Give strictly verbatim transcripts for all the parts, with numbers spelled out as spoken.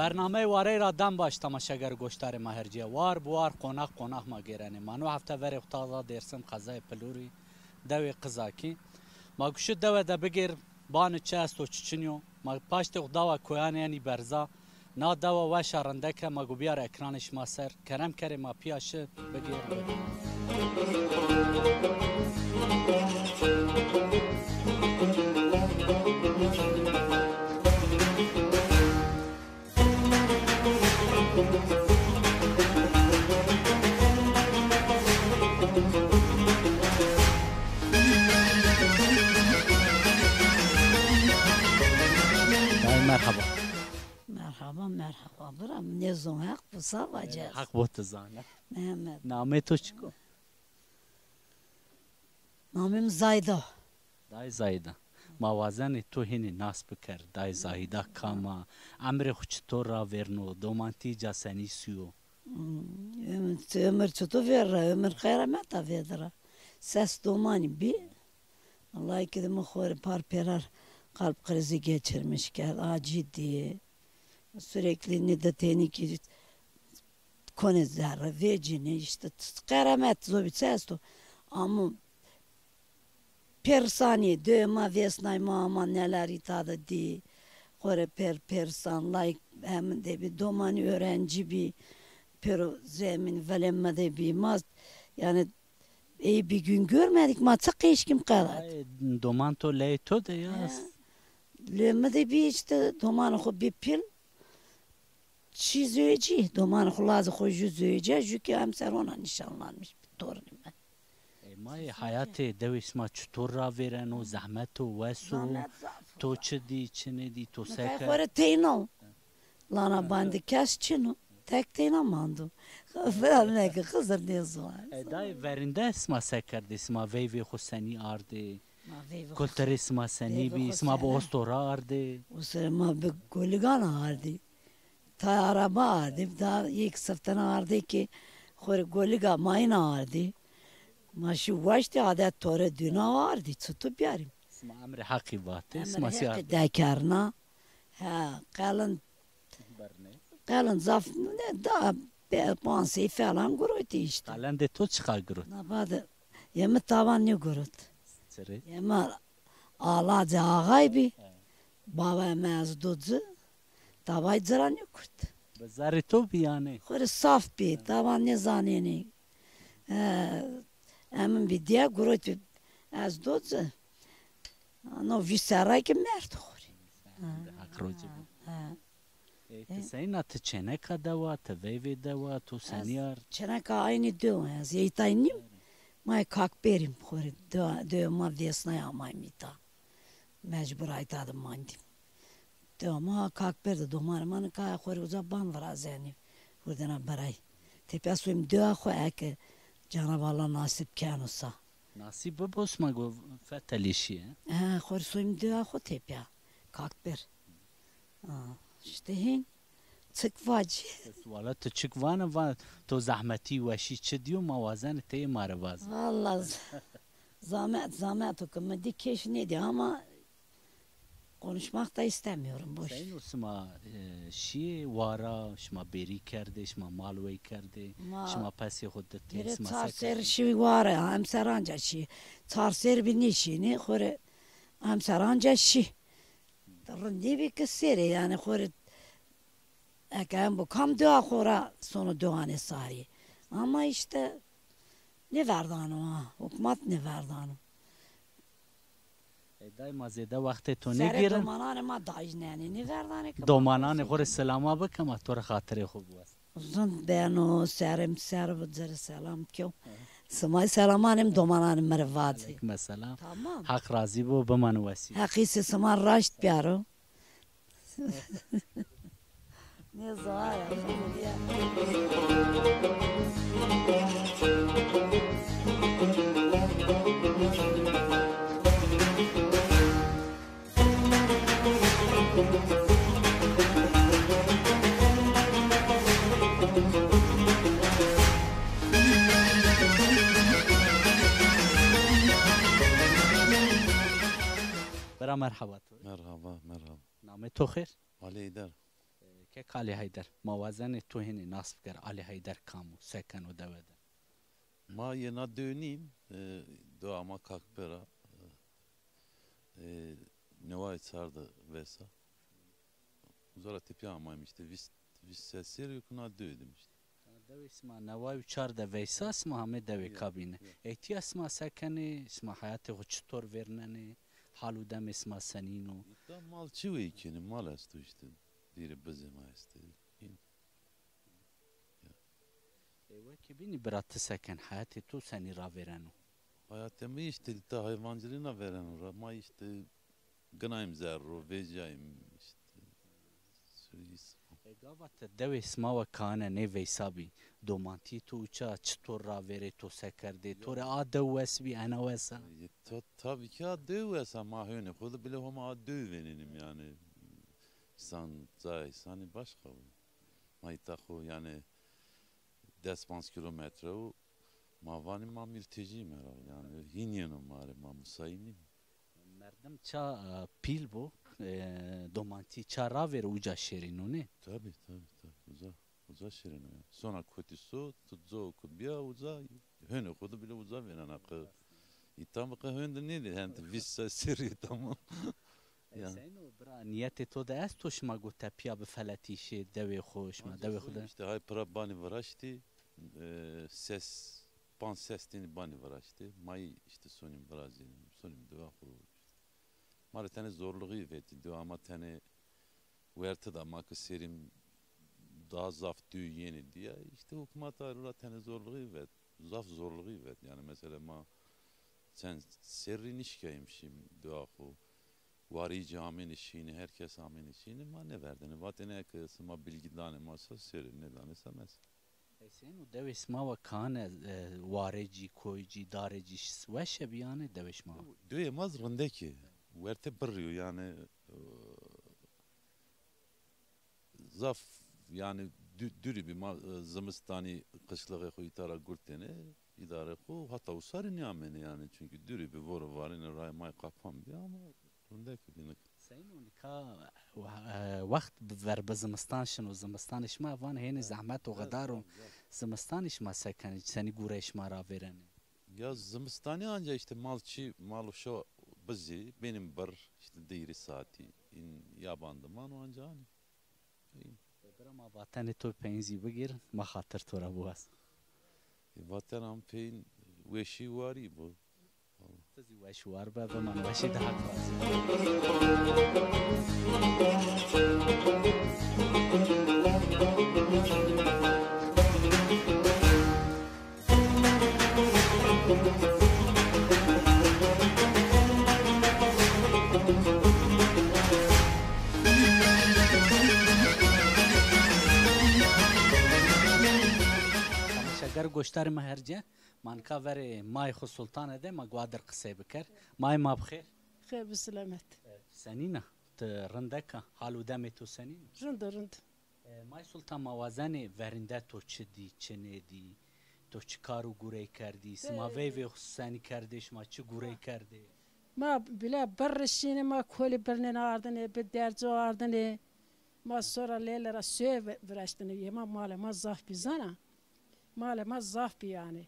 Bernameyê Warey ra dem baş temaşeger û goşdarê ma hercîye. War bi war, qonax qonax ma gêrenê. Ma no hefte verê xwu taza Dêrsim, qezayê Pilûrî, dewê Qizakî. Ma guşi dewe de bigêr, bani çi esto, çi çinî yo. Ma paştê xwu dawa koyanê enî berza. Na dewa weş a, rindek a, ma go biyar ekranê şima ser. Kerem kerê ma pîya şi, bigêr. Dayê merheba. Merhaba, merhaba. Bira, nêzon heq bo, sa vacez. Heq bo ti zana. Mehmet. Namê to çik o? Namê mi Zayda. Dayê Zayda. Ma wazenê to hênî nas biker. Dayê Zayda kam a? Emrê xwu çitor ravêrno? Domantî ca senî suyo? Hmm, ömür, ömür çitor vêr ra? Ömür qeremet a vêdira. Ses domanî bî. Allah'ı ki de mi xo rê par pêrar kalp krizi geçirmiş kerd. Acî dî. Sürekli nî de tenî kî konê zerre, vecînê, îşte qeremet zobî çi esto. Amo pêrsanî, dewê ma vêsnay, ma ama neler îta de dî. Xo rê pêr, pêrsan, layik hemin de bî, domanî öğrenci bî, pêro zemîn velê mi de bî. Ma, yani, Ey bir gün görmedik, ma çi qeşkim qelat. Ay, doman to leyê to de ya. He. Lê mi de bî işte, domanê xo bî pil. Çi zewecî, domanê xo lazê xo jû zewecîya, jû ki emser ona nişanlanmış bir torunê mi. E, ma yê hayatê dewê sima çitor ravêreno, zehmet o, wes o, zahmet zaf o, to zaf. Çi dî, çi nêdî, to se kerd? Xo rê teyna o. Lana bandî kes çin o. Tek teyna mando. Filan neke, Xizir nêzon. E, dayê, verinde sima se kerdê? Sima veyvê xo senî ardê? Ma veyvê xo kulturê sima senî bî? Sima bi ostora ardê? Ostora ma bi goligan ardî. Tay araba ardî. Da yek siftena ardê ki xo rê goliga mayîna ardî. Ma şî waştî adet tore dûna ardî. Çito biyarîm? Sima emrê Heqî vatê, sima sî ardê. Emrê Heqî dekerna. Ha, qelin Bernê. Qelin zaf ne da be-, pansey falan gurotî işte. Qalendê to çiqa gurot? Na bade yê mi tavan nêgurot. Çirê? Yê mi alacê axay bî. He. Baba mi ez do ci. Tavay ci ra nêkurt. Bi zerrê to bî yanî? Xo rê saf bî. He. Tavan nêzanênî. He, emin bî diye gurotî ez do ci. No vîst serra ki merd xo rê. Heq rocî bo. Ha. E, ti seyna, ti çêneka de wa, ti veyvê de wa, to senî ard? Çêneka aynî dew, ez ey tay nîm. Ma yê Kakberîm xo rê, dew, dew ma vêsnay amayîm îta. Mecbur ayta de mandîm. Dewa ma Kakber de, domanê ma nika xo rê uca ban virazenî. Hurdena beray. Tepya soyim dewa xo eke Cenab Allah nasip keno sa. Nasîb bibo, sima go fetelî şîye. He, xo rê soyim dewa xo tepya. Kakber. A, işte hên çik vacî. Wala tu çik vana, va to zehmetî weşî çi dîyo, ma wazenê teyê ma rê vazê. Valla z-, zahmet, zahmet o ki mi dî keş nêdî ama konuşmak da istemiyorum, boş. Seyno sima, e, şîyê wara, şima bêrî kerdê, şima mal wey kerdê, ma şima pesê xo ditê, hêrê sima çar se ser kerdê? Şî wara, emser anca şî. Çar ser bî nêşînê, xo rê emser anca şî. Rind nêbî ki serê, yanî xo rê eke em bo kam dewa xo ra sono dewanê sarî. Ama işte nêverdano ha, hukmat nêverdano. Ey dayê, ma zêde wextê to nêgêrin. Serê domananê ma dajnenê, nêverdanê ki. Domananê xo rê selama bike, ma to rê xatirê xo biwazê. Rind beno, serê mi ser bi, ci rê selam kew. Simay selamanê mi domananê mi rê vacê. Aleykum selam. Tamam. Heq razî bo, bimano wesî. Heqî sê sima raşt biyaro. Nêzaya. Bira merhaba to. Merhaba, merhaba. Namê to xêr? Ali Eyder. E, Kek Alî Heyder, ma wazenê to hênî nas biker, Alî Heyder kam o, se keno dewe de? Ma yê na dew nîm, e, dewa ma Kakpera, e, e, neway çar de vêsa. Uza ra tepîya amayîm îşte, vîst, vîst serrî yo ke na dew dim îşte. Dewê sima neway û çar de veysa, sima hamê dewê kabîne. Etîya sima se kenê, sima heyatê xo çitor vêrnenê, hal û demê sima senîn o? Îta mal çi wey kenê, mal esto îşte. Dîrê bizê ma estê. Hîn. Ya. E, wekî bînî bira ti se ken, heyatê to senî ravêreno? Heyatê mi îşte îta heyvancilî na vêreno ra. Ma îşte ginayîm zerro, vecîyayîm îşte. Sürüyî sima. E, gava ti dewê sima wa kaane nê veysa bî, domantîyê to uca çitor ravêrê, to se kerdê? To rê a dew wes bî, ena wes a? E, ta-, tabî ki a dew wes a, ma hênê xo de bile Homa a dew vênenîm yanî. Îsan, cayê îsanî başqa bo. Ma îta xo yanî des panc kîlometre o, ma vanî ma mültecîyîm herhalde yanî. Hîn yeno ma rê, ma musayîn nîm. Merdim ça, e, pîl bo, e, domantî ça ravêro uca şêrîno nê? Tabî, tabî, tabî. Uca, uca şêrîno ya. Sona kotî so, tu co ke bîya uca, hênê xo de bile uca vênena ke. Îta mi qe hên de nêdî, hende vîst serrî tamam. E, ya. Seyno, bira, nîyetê to de esto şima go tepîya bifeletîşê dewê xo, şima dewê xo de? Îşte hay pira banî viraştî, e, ses, panc ses tenî banî viraştî. Mayî îşte sonîm virazî, sonîm dewa xo. Ma rê tenê zorluğî vetî, dewa ma tenê werte de, ma ke serîm daha zaf dew yenî dîya. Îşte hukmat a ra tenê zorluğî vet, zaf zorluğî vet. Yanî mesela ma çend serrî nişkayîm şîm dewa xo. Warî ci amêne şîne, her kes amêne şîne, ma nêverdêne. Vatêne eke sima bilgî danê ma se serê, nêdanê se mes. Hesên û dewê sima wa kaane, e, warê cî, koy cî, darê cî ş-, weşe bî yanî dewê şima wa? Dewê ma zî rindek ê. Werte birrî yo yanî, e, zaf yanî dü-, dürî bî ma, e, zimistanî qişlixê xo îta ra gurtêne, îdarê xo hata usarî nêamêne yanî. Çunkî dürî bî voro varêne rayê may qapan bî ama rindek bî nika. Seyno, nika, e, wext ver bi zimistan şino, zimistanê şima van hênî zehmet û xidar o. Zimistanê şima se kenê, senî gureyê şima ravêrenê? Ya zimistanî anca îşte mal çî, mal û şo bizî, benîm birr, îşte di hîrê saetî în yaban de mano anca anî. Ê. E, bira ma vatenê to peyin zî bigîr, ma xatir to ra biwaz. E, vatena mi peyin weşî warî bo. Ti zî weş û war be, biman weşî de Haq razî. Temaşeger, goşdarê ma her ce, ma nika verê mayê xo Sultane de, ma guadir qisey biker. Mayê ma bi xêr. Xêr bi silamet. E, senîn a? Ti rindek a? Hal û demê to senîn o? Rind o, rind. E, May Sultan, ma wazenê verînde to çi dî, çi nêdî, to çi kar û gurey kerdî, sima veyvê xo senî kerdê, şima çi gurey kerdê? Ma bile birrî şînê, ma kolî birnêne ardinê, bi derco ardinê. Ma sora lêle ra soye vi-, viraştinê. Yê ma malê ma zaf bî zana. Malê ma zaf bî yanî.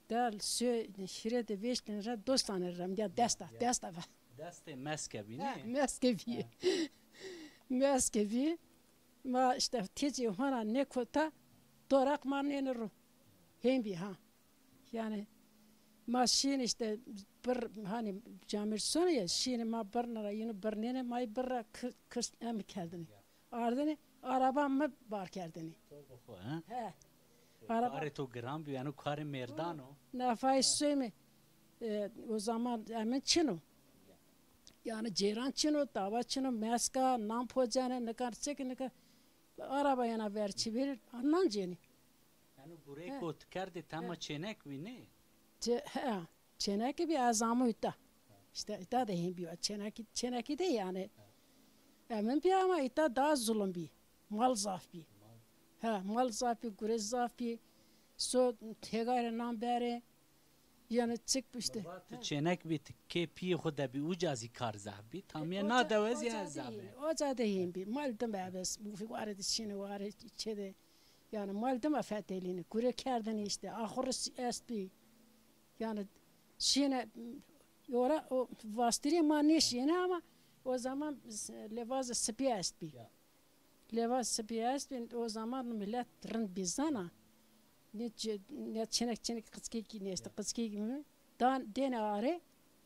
Del, soy, hîrê de vêştîne ra dostane ra, ya desta, desta va. Destê meske bî, nê? Ha, meske bî. Ha. Meske bî. Ma îşte tecî hona nêkota, doraq ma nêne ro. Hên bî ha. Yanî ma şîn îşte bir, hanî camir sonê ya, şînê ma birna ra, yînû birnêne, ma yî bir ra kir-, kirst em kerdinê. Ardinê, araba mi bar kerdinê. To bi xo, he? He. Araba. Karê to giran bî, yanî karê merdan o. Nafayê soy mi, e, o zaman emin çin o. Yanî ceyran çin o, dava çin o, mesk a, nan pocenê, nika çik, nika araba yena ver çi vîr, nan cenî. Yanî gureyê ko ti kerdê tema çênek bî, nê? Çê-, he, çênekî bî, ez amo îta. Îşte îta de hên bî, çênekî, çênekî de yanî. Emin bî ama îta daha zulum bî. Mal zaf bî. He, mal zaf bî, gure zaf bî. So têgay rê nan berê. Yanî çik işte. Baba, tu çênek bî, ti kê pîyê xwu de bî, uca zî kar zaf bî. Tamîye na dewe zî ez zaf bî. Oca de hîn bî. Mal dime bes. Ware de şîne, ware çê de. Yanî mal dime fetelîne. Gure kerdene işte. Axurî est bî. Yanî şîne, ora o vastirî ma nêşîne ama o zaman levazê sipî est bî. Ya. Levaz sipî est bî, o zaman milet rind bî zana. Ne çi-, ne çênek çênek qickekî nêşte, qickekî mi dan dêne arê,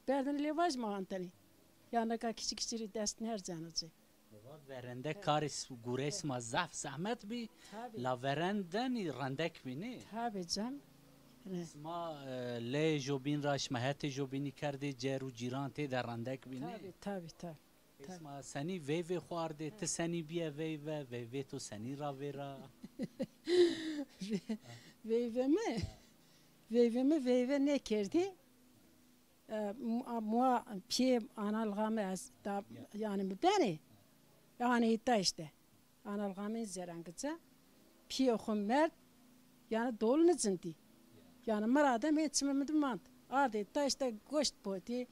berdin levaz ma antenî. Ya nika kiçî kiçî rî dest nercena ci. Vat verende karê s-, gurê sima zaf zehmet bî, tabî. La verendenî rendek bî nê? Tabî can. Ne. Sima, e, lê jobîn ra, şima hetê jobînî kerdê, cer û cîran tê de rendek bî nê? Tabî, tabî, tabî. Esma senî veyvê xwu ardê, ti senî bîye veyve, veyvê to senî ravêra? Veyve mi? Veyve mi veyve nêkerdî. E, mu-, mua piyê analxa mi ez da, yanî mi benê. Yanî îta işte. Analxamîn zerengî ca. Pîyê xwu merd, yanî dolunî cindî. Yanî mi ra de mê çimê mi de mand. Ardê ta işte goşt potî,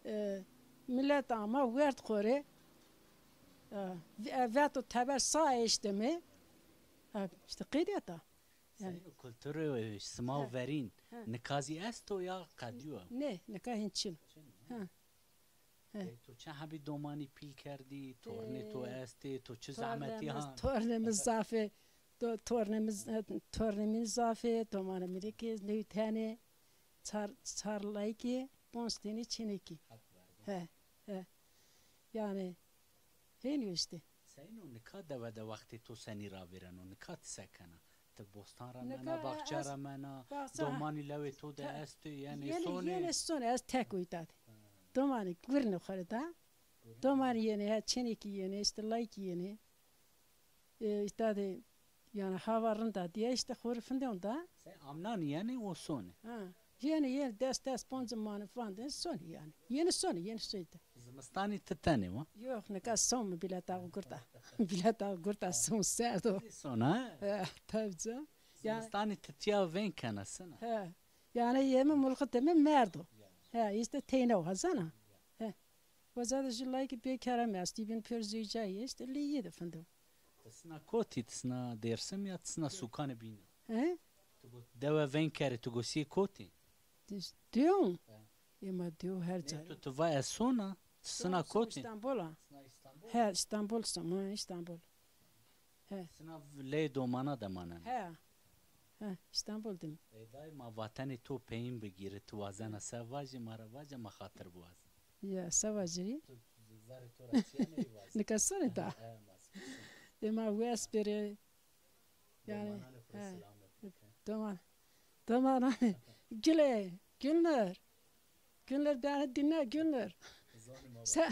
e, milet ama werd xo rê. E, ve-, veto teber sa eşte mi. E, işte qeydîya ta. Yanî. Seyno kulturê sima û verîn nika zî esto ya qedîyo? Nê, nika hîn çin o. Çin o, ha. Ha. He. E, to çend hebî domanî pîl kerdî, tornê to estê, to çi zehmetî han? Tornê mi zaf ê, to-, tornê mi z-, tornê mi zaf ê, domanê mi rê kî newî tenê, çar, çar layikî, ponc tenî çênekî. He, he. Yanî, hênî yo işte. Seyno nika dewe de wextê to senî ravêreno, nika ti se kena? Ti bostan ra mena, baxçe ra mena, domanî lewê to de estê, yenê sonê? Yenê sonê, ez tek o îta de. Domanî gurîne xo rê da. Domanî yenê, ha, çênekî yenê, işte layikî yenê. E, îta de, yanî hava rind a dîye, işte xo rê findon da. Sey amnanî yenê û sonê? Ha. Yenê, yenê, des, des, ponc manî fandê, sonê yanî. Yenê sonê, yenê sonê de. Zimistanî ti tenê wa? Yox, nika son mi, bîleta xo gurta. Bîleta xo gurta, son serd o. Son ha? He, tabî can. Zimistanî ti tîya veng kena sina? He. Yanî yê mi mulxitê mi merdo. He, işte teyna o, ha zana. He. Waza de jû layikî pê kera mi estî, bîn pêr zewcayî, işte lê yê de findo. Ti sina kotî, ti sina Dêrsim ya ti sina sûkanê bîn a? He? Ti go dewe veng kerê, ti go sîyê kotî? Dêw? He. Ê ma dêw her ca. Tu, ti va ez sona, ti sina kotî? Îstanbul a. Sina Îstanbul? He, Îstanbul sona, ha, Îstanbul. He. Sina leyê domana de manena? He. He, Îstanbul dim. Ey dayê, ma vatenê to peyîn bigîrî, ti wazena se vajî, ma ra vaje, ma xatir biwazî. Ya, se vajî? Tu, tu, zerê to ra çîyê nêvazî. Nika sonê da. He, he, ma sonê. Ê ma wes bêrê. Yanî, domananê xo rê selamet bike. Doman. Domananê. Gule, Gülnur. Gülnur, beni dinle Gülnur. Sen...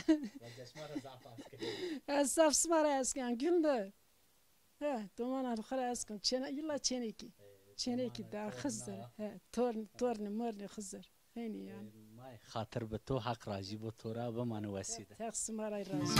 Ez zaf sima ra hes ken Gülnur. He, domananê xo ra hes ken. Çêne, îlla çênekî. Çênekî da Xizir. He, torn, tornî, mornî Xizir. Hênî yanî. May xatir bi to, Heq rajî bo to ra, bimane wesî de. Heq sima ra razî.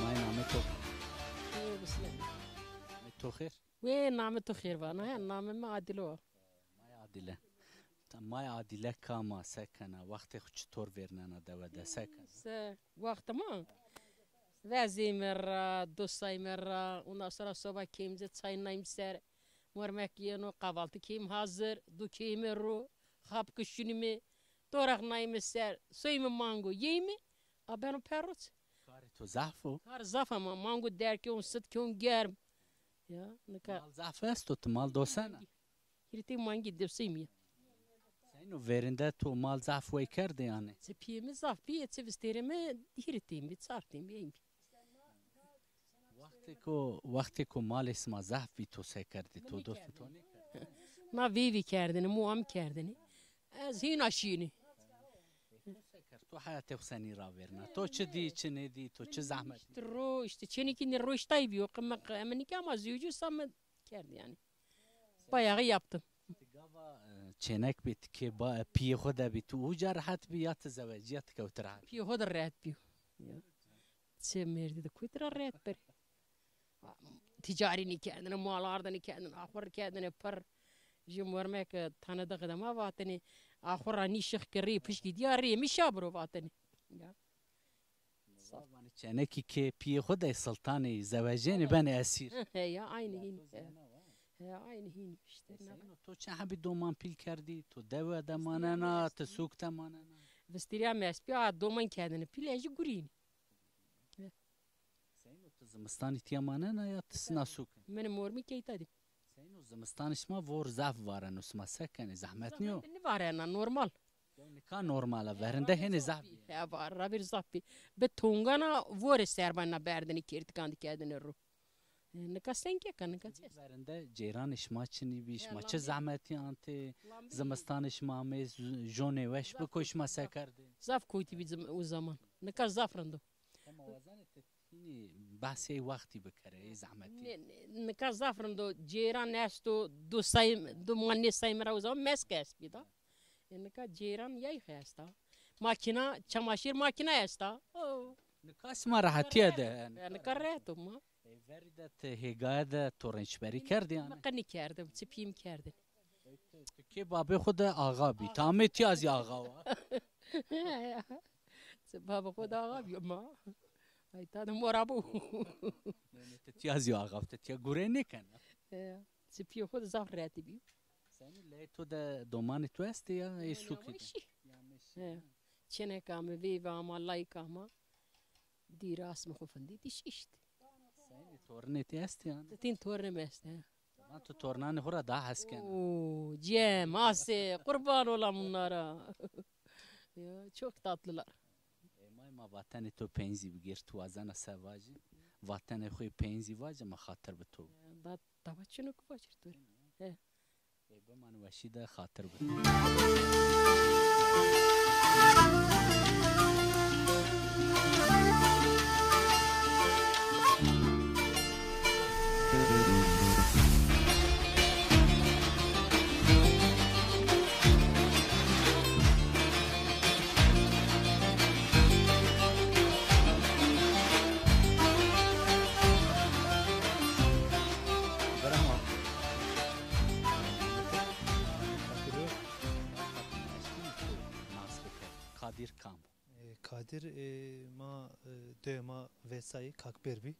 May namê to? Namê to xêr? Wê namê to xêr vana, he, namê mi Adile o. May Adile. Ta-, may Adile kam a, se kena? Wextê xwu çitor vêrnena dewe de, se kena? Se, wextê ma? Vezeyme ra, dostayme ra, ondan sonra soba keyme ci, çay nayme ser, mormek yeno, kahvaltı keyme hazır, dû keyme ro, xapkî şunîme, toraq nayme ser, soyme mango, yeyme, a beno perroç. Karê to zaf o? Kar zaf ama, mango derg kewn, sit kewn germ. Ya, nika. Mal zaf esto, ti mal dosena? Hîrê tey mangî doseyme ya. Seyno verînde to mal zaf wey kerdê yanî? Çi pîyê mi zaf bî, çi vistêrê mi hîrê tey bî, çar tey bî, ey bî. Wextêko, wextêko malê sima zaf bî to se kerdê? To dost to nêkerd? Na veyvî kerdêne, muam kerdêne. Ez hîna şîyêne. To se kerd? To heyatê xo senî ravêrna? To çi dî, çi nêdî, to çi zehmet? İşte ro, işte çênekî nê roştay bîyo. Qe-, me qe-, eme nîke ama zewcî sa me kerd yani. Bayağı yaptım. Ti gava, e, çênek bî, ti kê ba-, piyê xo de bî, tu uca rehet bî ya ti zewecîya ti kewti rehet? Piyê xo de rehet bîyo. Ya. Çi mêrdî de kotî ra rehet berê. Ticarî nîkerdine, mal ardine kerdine, axur kerdine pir. Jê mormek tane de xidema vatene, axur ra nî şix ke rê pişkî dîya, rê mi şa biro vatene. Ya. Vanê çênekî kê piyê xo de sultanî zewecênî benê esîr. He ya, aynı hîn. He ya, aynı hîn işte. Seyno, to çi hebî doman pîl kerdî? To dewe de manena, ti sûk de manena? Vistîrîya mi espî a doman kerdine pîl, ez jî gurînî. Seyno, ti zimistanî tîya manena ya ti sina sûk? Min mormî keyta dî. Seyno, zimistanî şima vor zaf vareno, sima se kenê, zehmet nîyo? Zehmet nîvarena, normal. Nika normal a, verinde hênî zaf bî. He, var, ravîr zaf bî. Bi tongana vorê serbanîna berdinî kêrtikan de kerdinî ro. E, nika sengek a, nika çi est? Verinde ceyranê şima çinî bî, şima çi zehmetî antê, zimistanê şima amê, z-, jonê weş biko, şima se kerdê? Zaf kotî bî zim-, o zaman. Nika zaf rind o. Hema wazenê ti hînî behsê ey wextî bikerê, ey zehmetî. Nê, nê, nika zaf rind o, ceyran esto, du say, du manê say mi ra o zaman mesk est bî da. E, nika ceyran yayxî esta. Makîna, çamaşîr makîna esta. O. Nika sima rehetîye de. E, nika rehet o ma. E, verî de ti hêgaye de to rênçberî kerdî yanî? Mi qe nîkerdim, çi pîyê mi kerdin. E, ti, ti kê babê xo de axa bî. Ti amê tîya zî axa wa. Çi babê xo de axa bî ma. Ay, ta de mora bo. Nê, nê, ti tîya zî axa, ti tîya gure nêkena. E, çi pîyê xo de zaf rehetî bî. Senî leyê to de domanê to estê ya ê sûkî de? Ya meşî. Ya meşî. He. Çêneka mi, veyva ma, layika ma. Dî ras mi xo findî dîş îşt. Senî tornê ti estê ya? Ti tîn tornê mi estê, he. Ma tu tornanê xo ra daha hes kena. Oo, Cem, Ase, qurban olam bunlara. Ya, çok tatlılar. E, may ma vatenê to peyn zî bigêr, tu wazena se vajî? Vatenê xo yê peyn zî vaje, ma xatir bi to. Ya, da, dawa çino ku vajir tu. He. E, biman weşî de, xatir bi. Kadir kam? E, Kadir, e, ma, e, doyê ma Vesayî, Kakber bî.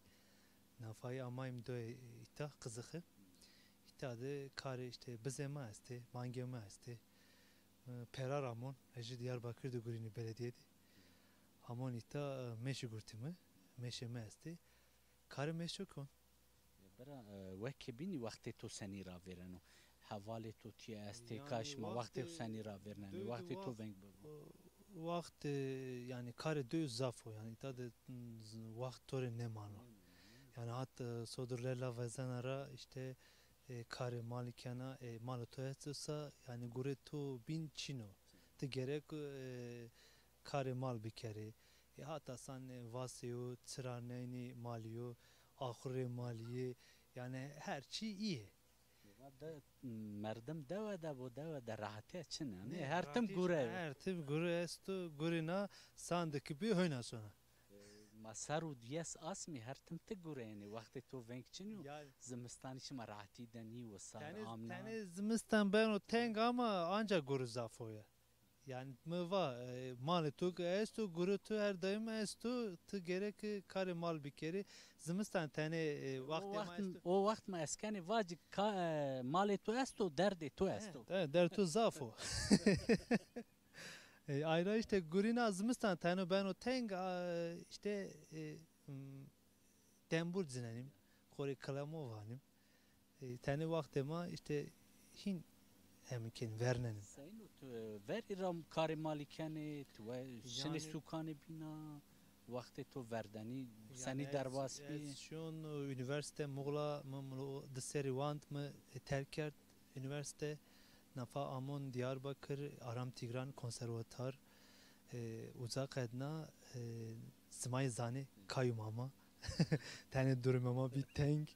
Nafayî amayîm doyê îta, Qizixi. Îta de karê îşte bizê ma estê, mangê ma estê. E, perar amon, ez jî Diyarbakir de gurînî beledîye de. Amon îta, e, mêşî gurtîme, mêşê mi estê. Karê mêşo kon. Bira, e, weke bînî wextê to senî ravêreno? Hevalê to tîya estê, ka şima wextê xo senî ravêrnenê? Wextê to veng bibo. Wext, e, yanî karê dew zaf o, yanî îta de, m, z-, wext to rê nêmano. Yanî hat, e, sodir lela vezena ra îşte, e, karê malî kena, e, malê to esto sa, yanî gurê to bîn çin o. Ti gerek, e, karê mal bikerê. E, hata san, e, vasê yo, çira neynî malî yo, axurê malî yê, yanî her çî îyê. Va de, merdim dewe de bo, dewe de rehetîye çin a. Nê, her tim gure yo. Her tim gure esto, gurîna sandikî bî hoyna sona. E, ma serr û diyes asmî her tim ti gureyenê. Wextê to veng çin yo. Zimistanî şima rehetî de nîyo, sar amna. Tenê zimistan beno teng ama anca gure zaf o ya. Yanî mi va, e, malê to ke esto, gurê to her daîm esto, ti gerek ke karê mal bikerê. Zimistan tenê, e, wextê ma esto. O wext ma ez kenê vacî ka, e, malê to esto, derdê to esto. He, derdê to zaf o. E, ay ra îşte gurîna zimistan teno beno teng, a, îşte, e, m, tembur cinenîm, xo rê kilemo vanîm. E, tenê wextê ma îşte hîn hemî kenî vernenîm. Seyno, tu, e, verî ra karê malî kenê, tu we-, şinê sûkanê bîna, wextê to verdenî, senî derbas bî? Ez şiyon, e, unîversîte Muxla, mi, mi di serrî wand, mi, e, terk kerd unîversîte, nafa amon Diyarbakir, Aram Tîgran Konservatuar. E, uza qedna, e, simayê zanê kayû ma ma. Tenê durumê ma bî teng.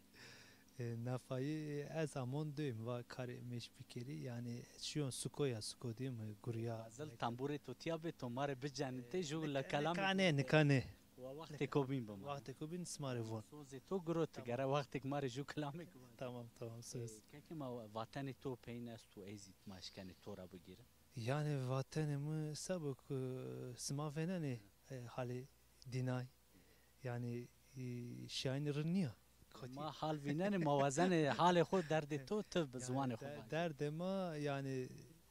E, nafayî, e, ez amon dewê mi va karê mêş bikerî. Yanî şiyon suko ya suko dî mi gurya. Zil tamburê to tîya bê, to ma rê bicenitê, ju le kelamê. Nika nê, nika nê. Wa wextêko bîn bima. Wextêko bîn sima rê von. Sozê to guro ti gere wextêk ma rê ju kelamêk van. Tamam, tamam, söz. E, kekê ma, vatenê to peyn esto, ey zî ma eşkenê to ra bigîrin. Yanî vatenê mi sebo ku sima vênenê, e, halê dînay. Yanî, e, şayin rind nîya. Kotî. Ma hal vînenê, ma wazenê halê xo, derdê to, ti bi ziwanê xo vaje. Derdê ma, yanî,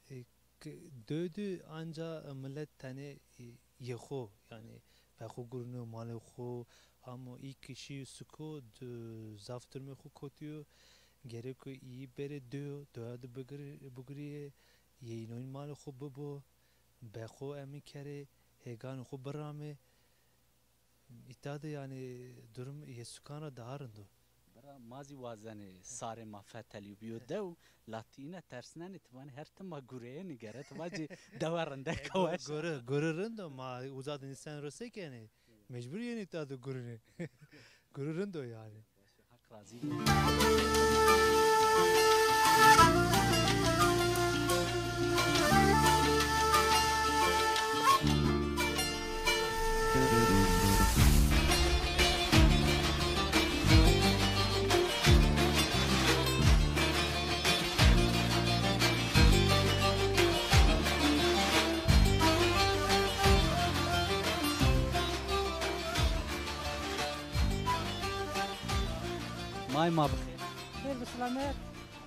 e, k-, dödü anca millet tenê, e, yê xo, yanî, be xo gurino, malê xo, amo î kişî suko, d-, zaf durumê xo kotîyo, gereko îyî bêrê döyo, doya di bigir-, bigirîyê, yê înoyin malê xo bibo, be xo emî kerê, hêganê xo biramê. Îta de yanî durum yê sukan ra daha rind o. Bira, ma zî wazenê sarê ma fetelî bîyo dew, la ti îne tersnenê, ti vanê her tim ma gureyê nîgere, ti vacî dewe rindek a weş a. Guri, guri rind o, ma uza de nîsen ro se kenê? Mecbur yenê îta de gurinê. Guri rind o yanî. Heq razî bo. May ma bi xêr. Xêr bi selamet.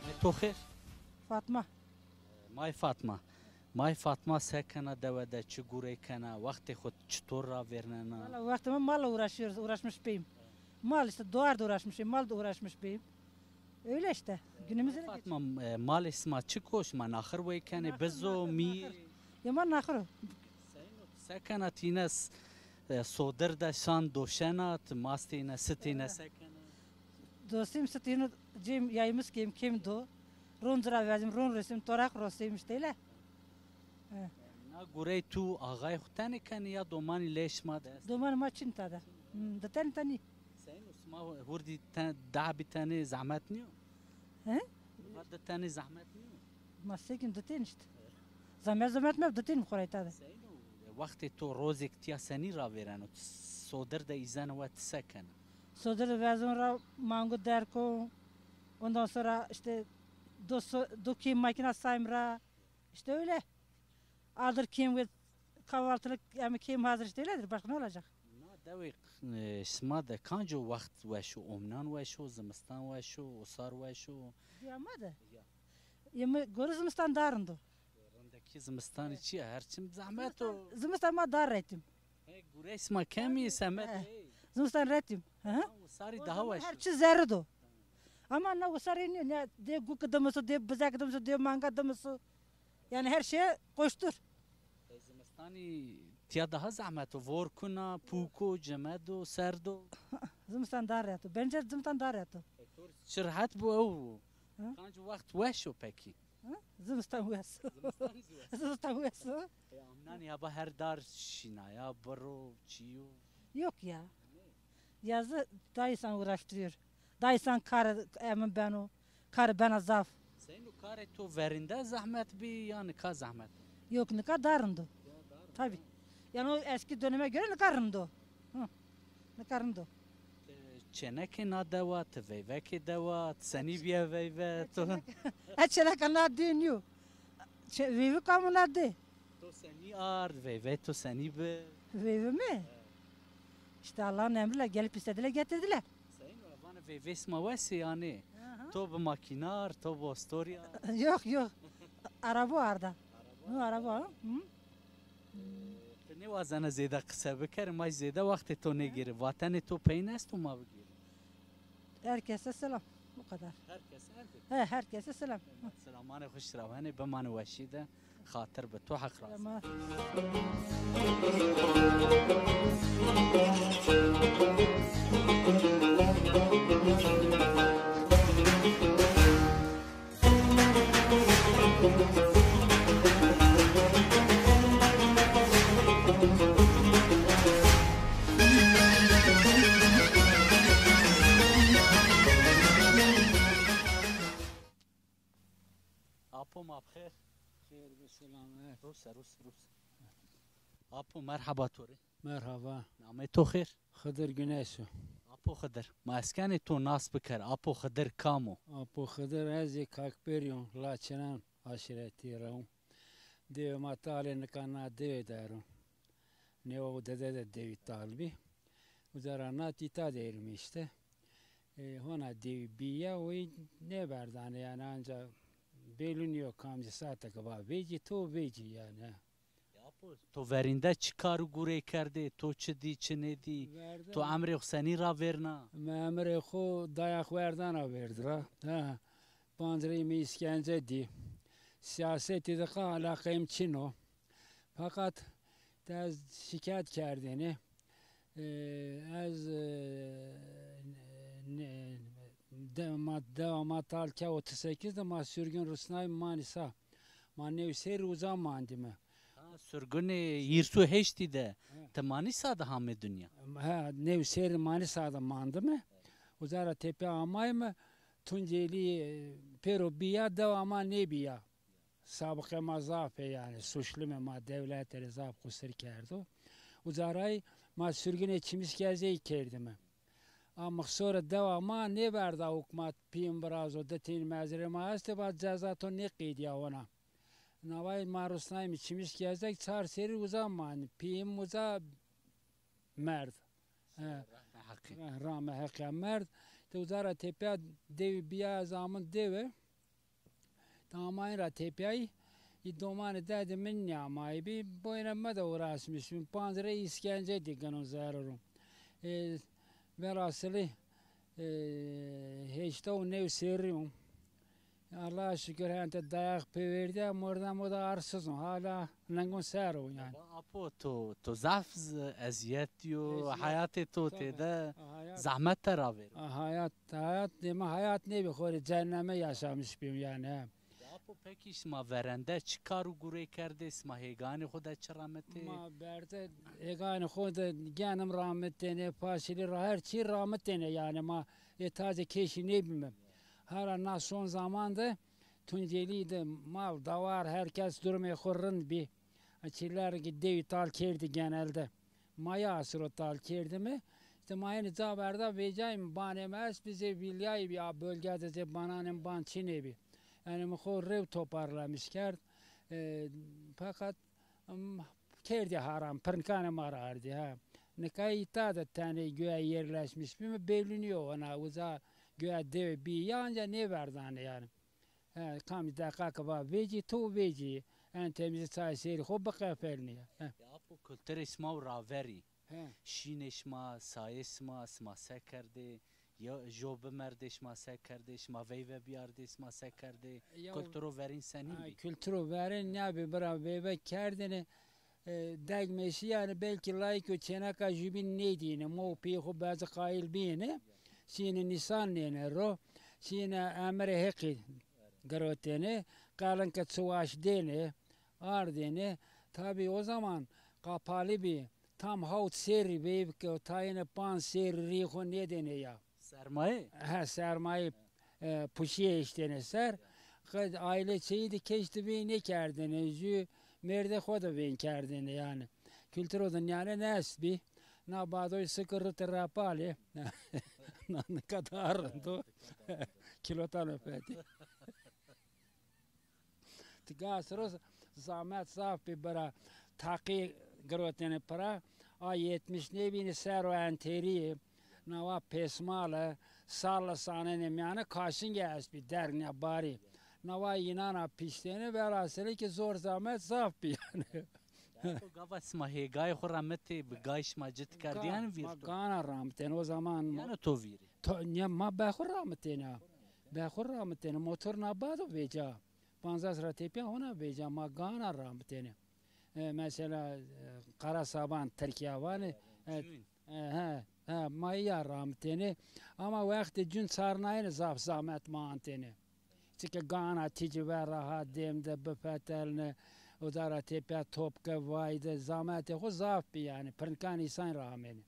May to xêr. Fatma. May Fatma. May Fatma, se kena dewe de, çi gurey kena, wextê xo çitor ravêrnena? Valla wextê ma malla uğraşıyoruz, uğraşmış beyim. Mal işte, doğar da uğraşmış, mal da uğraşmış beyim. Öyle işte. Günümüzde de Fatma, e, malê sima çik o, şima naxir wey kenê, bizo, mî? Ya ma naxir o. Seyno, se kena tîne s-, e, sodir de şan doşena, ti mastêne, sitêne, se kena? Dostim sitêno, cem yayımız kem kem do. Ron cira vezim, ron resim, torak rosim işte öyle. E. Na gurey tu axay xo tenê kenê ya domanî lê şima de est? Domanê ma çin ta de. Hmm, di tenî tenî. Seyno, sima hurdî te-, dah bî tenê zehmet nîyo? He? Ma di tenî zehmet nîyo? Ma sekin di tenî işte. Zehmet zehmet me di tenî xo ra ta de. Seyno, wextê to rozêk tîya senî ravêreno? Sodir de îzeno we ti se kena? Sodir de vezon ra mango derko. Ondan sonra işte do, so-, do kêm makina sayım ra. İşte öyle. Adir kêm ve kahvaltılık, yani kêm hazır işte öyledir. Başka ne olacak? Na dewê, e, sima de kanco wext weş o? Omnan weş o, zimistan weş o, usar weş o? Diya ma de? Ya. Yemi gori zimistan daha rind o. Rindekî zimistanî çi ya? Her çim zehmet o. Zimistan, zimistan ma daha retim. Hey, gurey sima kemî semed. He. Zimistan retim. Hı hı. Usarî daha weş o. Her çi zerrid o. Ama na usarî nîyo, ne dê guk dimiso, dê bizek dimiso, dê manga dimiso. Yani her şeye koştur. E, zimistanî tiya daha zehmet o. Vor kuna, pûk o, cimed o, serd o. Zimistan daha rehet o. Bence zimistan daha rehet o. E, to rê çi rehet bo ew bo. Hı? Kanc wext weş o pekî? Hı? Zimistan wes o. Zimistan zî wes. Zimistan wes o. E, amnanî heba her dar şîna ya, birr o, çî yo. Yok ya. Yazı daha insan uğraştırıyor. Daha insan kar emin beno. Kar bena zaf. Seyno, karê to verinde zehmet bî ya nika zehmet? Yok, nika daha rind o. Ya, daha rind. Tabii. Yani o eski döneme göre nika rind o. Hı. Nika rind o. E, çênekê na dewa, ti veyvekê dewa, ti senî bîye veyve, to? Ha, çêneka na dê nîyo. Çe-, veyve kamuna dê. To senî ard, veyvê to senî bi? Veyve mi? He. İşte Allah'ın emriyle gelip istediler, getirdiler. Seyno, vanê veyvê sima wes ê yanî? Aha. To bi makînar, to bi ostorya? Yok, yok. Araba arda. Araba. Hı, araba, hı? Ti nêwazena zêde qise bikerî, ma zêde wextê to nêgêrî. Vatenê to peyin esto ma bigêrî? Herkese selam. Bu kadar. Herkese, herkese. He, herkese selam. Selamanê xo şirawenê, bimanê weşî de. Xatir bi to, Heq razî. Selam. Selam, evet. Ruse, ruse, ruse. Apo, merhaba to rê. Merhaba. Namê to xêr? Xıdır Güneş o. Apo Xıdır, ma ez kenê to nas biker. Apo Xıdır kam o? Apo Xıdır, ez ê Kakberî yo, Laçinan aşîretî ra o. Dewê ma talê nika na dewê der o. Nêwa û dede de dewî tal bî. Uca ra nat îta de erîme îşte. E, hona dewî bîya, oy nêverdanê yanî, anca belli nîyo kamcî saete ke va vecî, to vecî yanî, ha. Ya apo, to verînde çi kar û gurey kerdê, to çi dî, çi nêdî, to emrê xo senî ravêrna? Mi emrê xo dayax werdana vêrd ra. Ha. Pancirey mi îskence dî. Siyasetî de qe alaqeyê mi çin o. Feqet ez şikayet kerdêne. E, ez, e, ne, de, ma, dewa ma tal ke otuz sekiz de ma sürgün rusnay Manisa. Ma new serî uca mandîme. Ha, sürgünê hîris û heştî de ti Manisa de hamê dinya? Ha, new serî Manisa de mandîme. Uca ra tepîya amayme, Tuncelî, e, pêro bîya, dewa ma nêbîya. Sabiqê ma zaf ê yanî, suçlumê ma dewlete rê zaf qusir kerdo. Uca ray ma sürgünê Çimîskezey kerdîme. A mixsore dewa ma nêverda hukmat, pîyim virazo, di tîn mezrê ma estê, va ceza to nêqeydîya hona. Nawayê ma rusnayme Çimîskezek, çar serî uca manîme. Pîyim uca merd. He. Rame heqî. He, rame heqî merd. Ti uca ra tepîya dewî bîya, ez amin dewe. Ti amayîn ra tepîyayî, î domanê dedê mi nêamayî bî, boyna mi de uğraşmış bî. Panc rey îskence dî gino zerrî ro. E, velhasilî, e, heşta û new serrî yo. Allaha şukir, hente dayax pêverdîya, mordem o da arsız o. Hala ningon ser o yanî. Baba Apo, to, to zaf z-, ezîyet dîyo, ezîyet, heyatê to tabii, têde hayat, zahmet de ravêro. A, hayat, hayat, dema hayat nêbî, xo rê cehenneme yaşamış bîm yanî, he. Apo, pekî sima verende çi kar û gurey kerdê, sima hêganê xo de çi ramitê? Ma berde hêganê xo de genim ramitêne, faşilî ra her çî ramitêne yanî, ma ê tacê keşî nêbîme. Hera na son zaman de Tuncelî de mal, dawar, her kes durumê xo rind bî. Çîler ki dewî tal kerdî genelde. Maya asiro tal kerdîme. Îşte ma yenî ca verda vecayîme, banê mi estbî, zê vîlyayî bî a bölge de, zê bananê mi ban çinê bî. Yanî mi xo rew toparlamiş kerd. E, feqet, em, kerdî haram, pirnikanê ma ra ardî, ha. Nika îta de tenê güya yerleşmiş bîme, belli nîyo hona, uca güya dewê bî ya, anca nêverdanê yanî. He, kamî deqa ke va vecî, to vecî. En temizî çay sêrî xo biqefelnî. He. Ya apo, kulturê sima û raverî. He. Şînê şima, sayê sima, sima se kerdê, ya jo bimerdê şima se kerdê, şima veyve bîyardê şima se kerdê? Ya, kulturo verîn senîn bî? Kulturo verîn nêbî bira, veyve kerdêne. E, degmeşî yanî belkî layîk o çêneka jubîn nêdîyêne, ma û pîyê xo beci qayîl bîyêne, şîyêne nîsan nêne ro, şîyêne emirê Heqî girotêne, qelin ke çiwaş dêne, ardêne. Tabî o zaman qapalî bî, tam hawt serrî veyv ke tayêne panc serrî rîyê xo nêdêne ya. Sermayê? He, sermayê, e, puşîye eştêne ser. Qe-, aîle çeyî de keş de vên nêkerdêne, jû mêrdê xo de vên kerdêne yanî. Kulturo de nîyane nestbî. Na badoy sik û ritê repalê. Na nika daha rind o. Kîlotan o fetî. Ti ga siro zamet zaf bî bira, taqî girotêne pira. A yetmiş nêbîne ser o enterî yê. Nawa pêsmale, sal sanenê mîyane kaşingê estbî, derg nîya barî. Nawa înana piştêne, velhasilî ki zor zamet zaf bî yanî. Ya to gava sima hêgayê xo ramitê, bi gay şima cit kerdî yanî vîr to? Ma gana ramitêne o zaman. Yanî to vîrî? To, nîya ma be xo ramitêne. Be xo ramitêne. Motor na bado vêca. Panzas ra tepîya hona vêca, ma gana ramitêne. E, mesela, e, Karasaban, Tirkîya vanê. E, e, he, he, ma îya ramitêne. Ama wextê cûn çarnayene zaf zamet ma antêne. Çike gana tîcî ver ra ha dêm de bifetelne, uca ra tepîya top ke vayde, zametê xo zaf bî yanî. Pirnkan îsan ra amêne.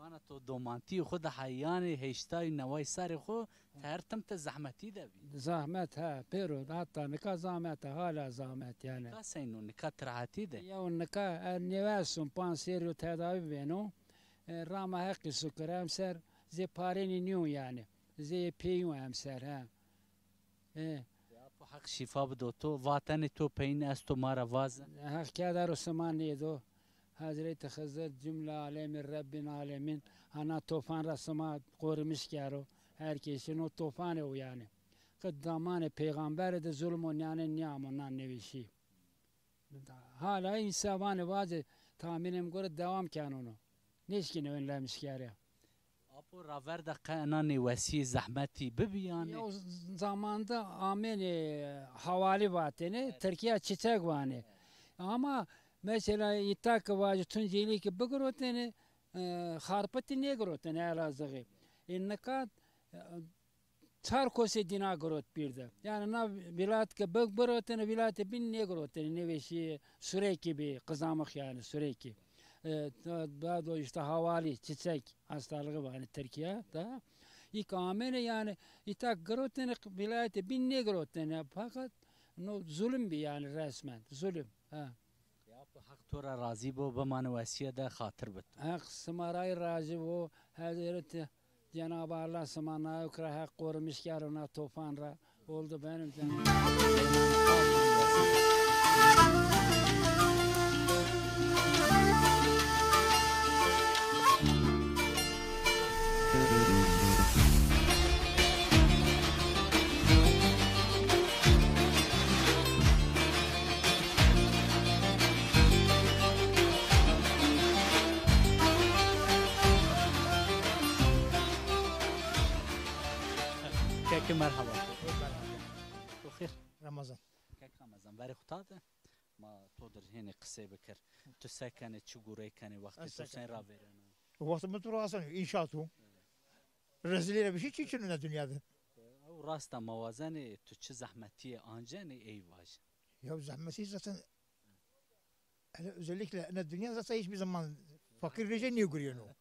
Vana to domantî xo de heyanê heştay û neway serê xo, ti her tim ti zehmetî de bî. Zahmet, he, pêro, hatta nika zahmet e, hala zahmet yanî. Nika seyno, nika ti rehetî de? Yew nika, e, nêweson, panc serî yo tedawî beno. E, rama Heqî şukir, emser zê parênî nîyon yanî. Zê pêyon emser, he. E. Ya apo, Heq şîfa bido to. Vatenê to peyîn esto, ma ra vaze. Heq kedero sima nêdo. Hezretî Xizir, cumle alemî, Rebbîn alemîn, ana tofan ra sima qorumîş kero. Her kesî no tofanê o yanî. Qe zamanê peyxamberî de zulm o nîyanê nîyamo nan nêweşî. Hala însan vanê vacê tahmînê mi gore dewam keno no. Nêşkîne ön lemiş kerê. Apo, raver de qe ena nêwesî, zehmetî bibi yanî? Ya o z-, zamanda amênê hawalî vatêne, Tirkîya çiçek vanê. Ama mesela îta ke vajî Tuncelî ke bigirotêne, e, Xarpitî nêgirotêne Elazığî. Ê nika, e, çar kosê dîna girot bîr de. Yanî na vîlayet ke bi-, birotêne, vîlayetê bîn nêgirotêne, nêweşî, surekî bî, qizamix yanî surekî. E, da-, daha doğrusu işte hawalî, çiçek hastalığı var hani Tirkiye da. Î ke amêne yanî îta girotêne, vîlayetê bîn nêgirotêne. Fakat no zulüm bî yanî resmen, zulüm. Ha. Ya apo, Heq to ra razî bo, bimane wesîye de, xatir bi to. Heq sima ra yî razî bo, Hezretî Cenab-ı Allah sima nayo kira, Heq qorumîş kero na tofan ra. Oldu benim canım. Keke merhaba. Merhaba. To xêr. Ramazan. Kek Ramazan, verê xo ta de. Ma to dir hênî qisey bikir. Tu se kenê, çi gurey kenê, wextê to sey ravêreno? Wextê mi tu rasen, înşaat o. Rezîlî ra bişî çi çin o na dinya de? Ew rast a, ma wazenê tu çi zehmetîye ancenê ey vaj. Ya zehmetî zaten, hele özellikle ena dinya zaten hiçbir zaman fakir rêce nêgurîyeno.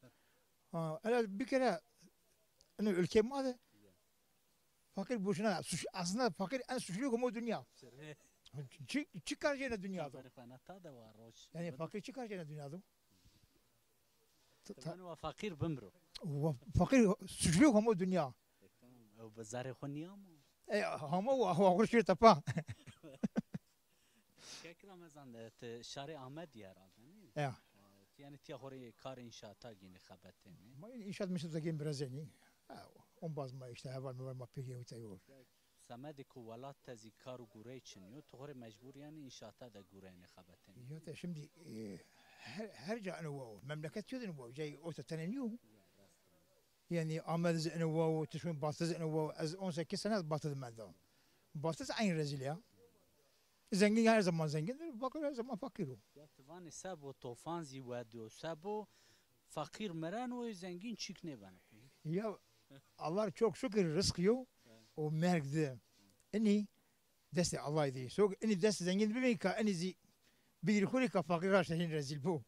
Ha, hele bir kere ena ülke ma de fakir boşuna suç, aslında fakir en suçlu hamo dinya. Çi, çi kar jê ena dinya de? Çemberê xo ena ta de wa roj. Yani fakir çi kar jê ena dinya de? Ta- ta- Ti vano wa faqîr bimro. Wa faqîr suçlu hamo dinya. E, tamam. Ew bi zerrê xo nîyamo? E, hamo wa, wa xo şîyo tepa. Kek Ramazan, e, ti şarê Amedî herhalde, nî? Ya. E, ti yanî tiya xo rê kar înşaata gînî xebetênî? Ma înşaat mişte zengin biraz zenî. Ha, ombaz ma işte heval meval ma pêrî ewta yo. Semedê ku welat te zî kar û gurey çin yo, tu xo rê mecbur yanî înşaata de gureynê, xebetenê. Ya te şimdi, e, her, her ca eno wa wo. Memleket yo de eno wa wo. Cayê orta tenê nîyo. Yanî Amed zî eno wa wo, tu şun Batı zî eno wa wo. Ez on sekiz sene Batı de menda. Batı zî aynı rezil ya. Zengin her zaman zengindir, fakir her zaman fakir o. Ya ti vanê sebo tofan zî wedo, sebo faqîr mireno, ê zengîn çîk nêbeno. Ya Allah çok şükür rızk yo, o merg de. Inî destê Allahî de. Sok inî dest zengîn bibî ka inî zî bigîr xo rê ka faqîr raşte hîn rezîl bo.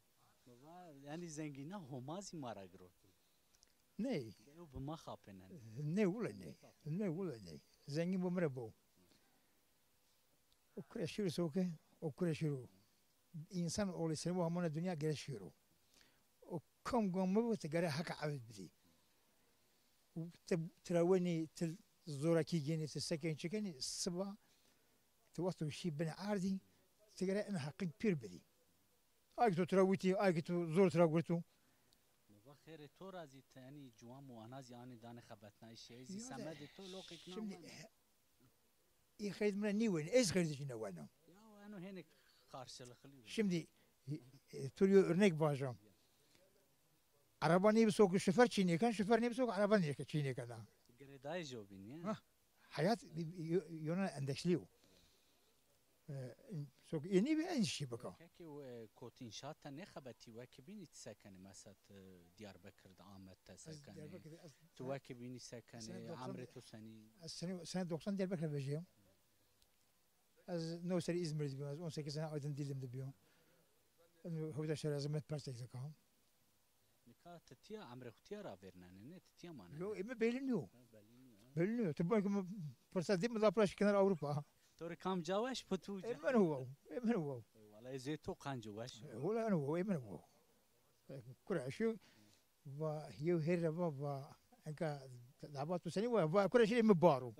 Baba, yanî zengîna Homa zî ma ra girot. Ney. Ew bi ma xapênen. Ney wile ney. Ney wile ney. Zengîn bo mi ra bo. O kure şiro soke, o kure şiro. İnsan oğlu seni bu hamana dünya gere şiro. O kam gam mı bu te gere haka abid bidi. Te tiraweni, te zoraki geni, te seken çekeni, sıba, te waqtu şi bin ardi, te gere en hakkın pir bidi. Ay ki to tira witî, ay ki to zor tira gurtu. Va xêrê to ra zî tenî ciwan û ana zî anî danê xebetnayîşê ey zî semedê to loqêk na. Şimdi e, ê xeyd mi ra nêwenî, ez xeyd jî nêwena. Ya eno hênî karşılıklı. Şimdi e, e, tu yo örnek vajam. Araba nêbi soku şoför çînêken, şoför nêbi soku araba nêke çînêkena. Girêdayî jo bîn ya. Ha, hayat e, e, yona endeşlî yo. E, sok ê nêbi en şî bika. Kekê, e, kot înşaat te nêxebetî, wekî bînî ti se kenî, mesela ti Diyarbekir de, Amed te se kenî? Diyarbekir de, ez, tu wekî bînî se kenî, sene doksan, emrê to senî? Ez sene, sene doksan Diyarbekir vejîyam. Ez new serî İzmir de bîyam, ez on sekiz sene Aydın Dilim de bîyam. Ez hewda şer ez met persek de kam. Ti tiya emrê xo tiya ravêrnenê, nê? Ti tiya manenê? Yo, ê mi belli nîyo. Ha, belli nîyo, ha. Belli nîyo. Ti belkî mi firset dî, mi da pira şi kenar Ewropa. To rê kamca weş bi tu? Ê mi no wow, ê mi no wow. E, wala ez ê to qenco weş. E, wala no wow, ê mi no wow. E, kura şî, va, yew hêr ra va, va, enka daba tu senî wa, va, kura şî mi baro.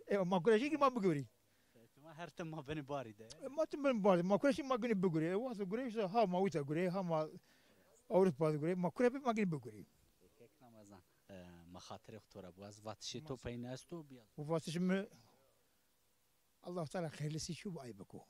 E, ma kura şî ki ma bigurî. E, tu ma her tim ma benê barî de. E, ma tim benê barî. Ma kura şî ma gunî bigurî. E, wasa gurê işte ha ma wita gurê, ha ma Ewropa de gurê. Ma kura bî ma gunî bigurî. E, kek Ramazan, e, ma xatirê xo to ra biwaz. Vatişê to peyne esto, bîya. Bu vatişê mi Allah Teala xeyrlisi çû ay biko.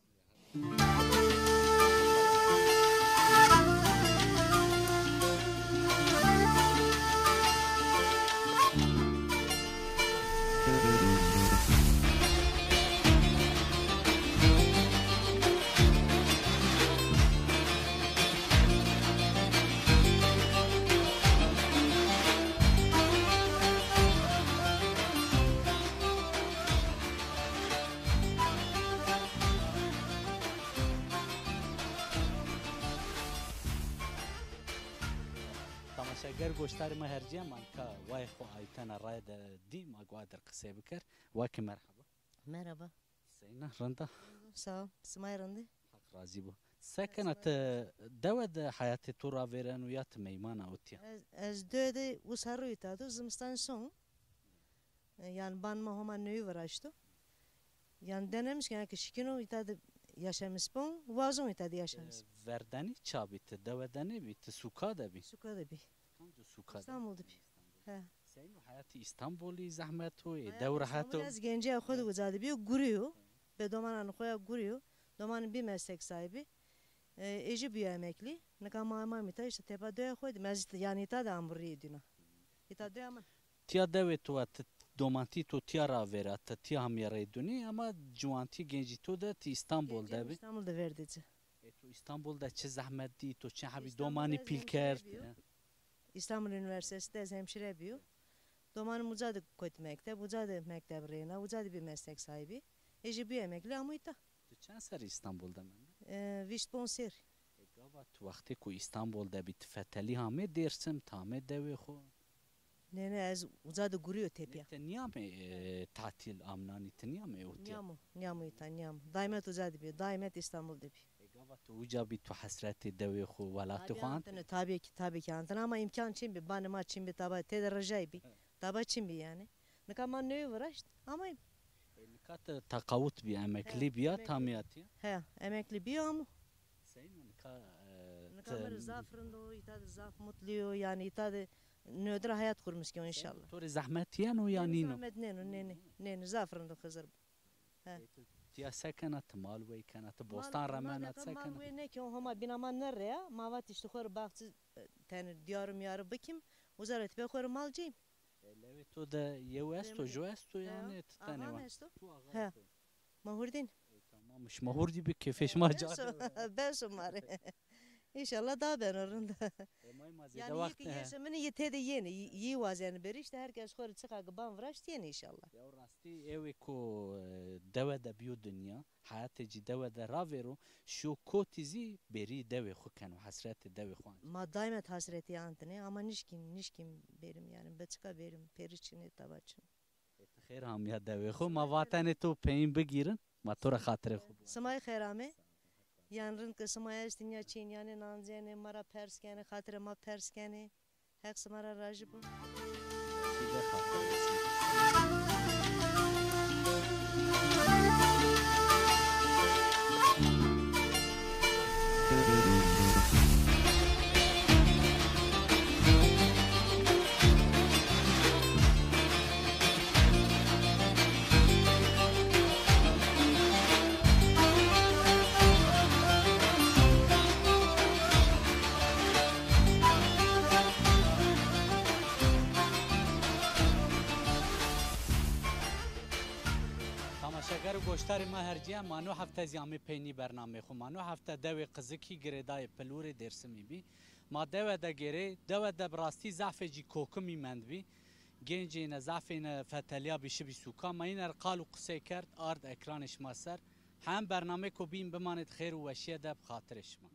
Tamaşeger, goştarê ma hercîya, ma nika wayê xo Aytena raye de dî, ma guadir qisey biker. Wake merhaba. Merhaba. Seyna, rind a? Sağ ol. Simay rindî? Haq razî bo. Se kena ti, dewe de heyatê to ravêreno ya ti meyman a o tiya? Ez, ez dewe de usa rû îta do, zimistan son. E, yanî ban ma Homa newî viraşto. Yanî denemiş kena ki şikîno îta de yaşamis bon, wazon îta de yaşamis. E, verdenî ça bî ti, dewe de nêbî, ti sûka de bî? Sûka de bî. Kamco sûka de? Îstanbul de bî. He. Seyno heyatê Îstanbulî zehmet o, ê dew rehet o? Heyatê Îstanbulî, ez gencîya xo de uca de bîyo, gurîyo. Be domananê xo ya gurîyo. Domanî bî meslek sahibi. E, ê jî bîyo emeklî. Nika ma amamî îta, îşte tepa dewa xo de. Ez yanî îta de amburî dîna. Îta dewa mi. Tiya dewê to wa ti domantî to tiya ravêra, ti tiya hamîye rey dunî, ama ciwantî gencî to de ti Îstanbul de bî. Îstanbul de verdî ci. E, to Îstanbul de çi zehmet dî, to çi hebî domanî pîl kerd? Îstanbul Üniversitesi de ez hemşire bîyo. Domanî uca de kot mekteb, uca de mekteb reyna, uca de bî meslek sahibi. Ê jî bî emeklî, amo îta. Ti çend serrî Îstanbul de mende? E, vîst bon serrî. E, gava ti wextê ku Îstanbul de bî, ti fetelî hamê Dêrsim, ti hamê dewê xo? Nê, nê, ez uca de gurîyo tepîya. Nê, ti nîyamê, e, tatîl amnanî, ti nîyamê o tiya? Nîyamo, nîyamo îta, nîyamo. Daimet uca de bî, daimet Îstanbul de bî. E, gava ti uca bî, tu hesretê dewê xo, welatê xo antine? Antine, tabii ki, tabii ki antine ama îmkan çin bî, banê ma çin bî, taba têde rejay bî. He. Taba çin bî yanî. Nika ma newî viraşt, ama... E, nika ti teqawut bî, emeklî bîya, tamîya tiya? He, emeklî bîyo amo. Seyno nika, e, nika mi rê zaf rind o, îta de zaf mutlî yo, yanî îta de newde ra heyat qurmîş keno înşallah. To rê zehmet yeno ya nîno? Zehmet nêno, nê, nê, nê, nê, zaf rind o Xizir. He. E, ti tiya se kena, ti mal wey kena, ti bostan remena, ti se kena? Mal wey nêkeno, Homa bîna ma nêreya, ma vat îşte xo rê baxçe, e, tenê dîyarî mîyarî bikîm, uca ra ti pê xo rê mal cîm. E, lewê to de yew esto, jo esto yanî, ti tenê wa? Axa mi esto. Tu axa to. Mahurdîn. E, tamam, şima hurdî bi, keyfê şima ca de. Bes o, bes o ma rê. Înşallah da beno rind. E, may ma zêde wext. Yanî yê ke yeşê min ê, yê têde yenê, yî, yî wazenê berî, îşte her kes xo rê çiqa ke ban viraşt yenê înşallah. Ya rastî ewê ku, e, dewe de bîyo dinya, heyatê ci dewe de ravêro, şo kotî zî berî dewê xo keno, hesretê dewê xo anî. Ma daimet hesretî antine, ama nişkîm, nişkîm bêrim yanî, be çiqa bêrim, perî çin ê, taba çin o. E, ti xêr amîya dewê xo. Ma vatenê to peyîn bigîrin, ma to ra xatirê xo biwazin. Sima yê xêr amê. Yan rind ke sima estîn ya çîn, yanî nancenê, ma ra pers kenê, xatirê ma pers kenê. Heq sima ra rajî bo. Ti de xatirê xo. Tamaşeger û goşdarê ma hercîya, ma no hefte zî amê peynî bernameyê xo. Ma no hefte dewê Qizikî girêdayê Pilûrê Dêrsimî bî. Ma dewe de gêrê, dewe de bi rastî zafê cî kokimî mendbî. Gencêne, zafêne fetelîyabî şibî sûka. Ma îne rê qal û qisey kerd, ard ekranê şima ser. Hem bernameyêko bîn bimanê di xêr û weşîye de bi xatirê şima.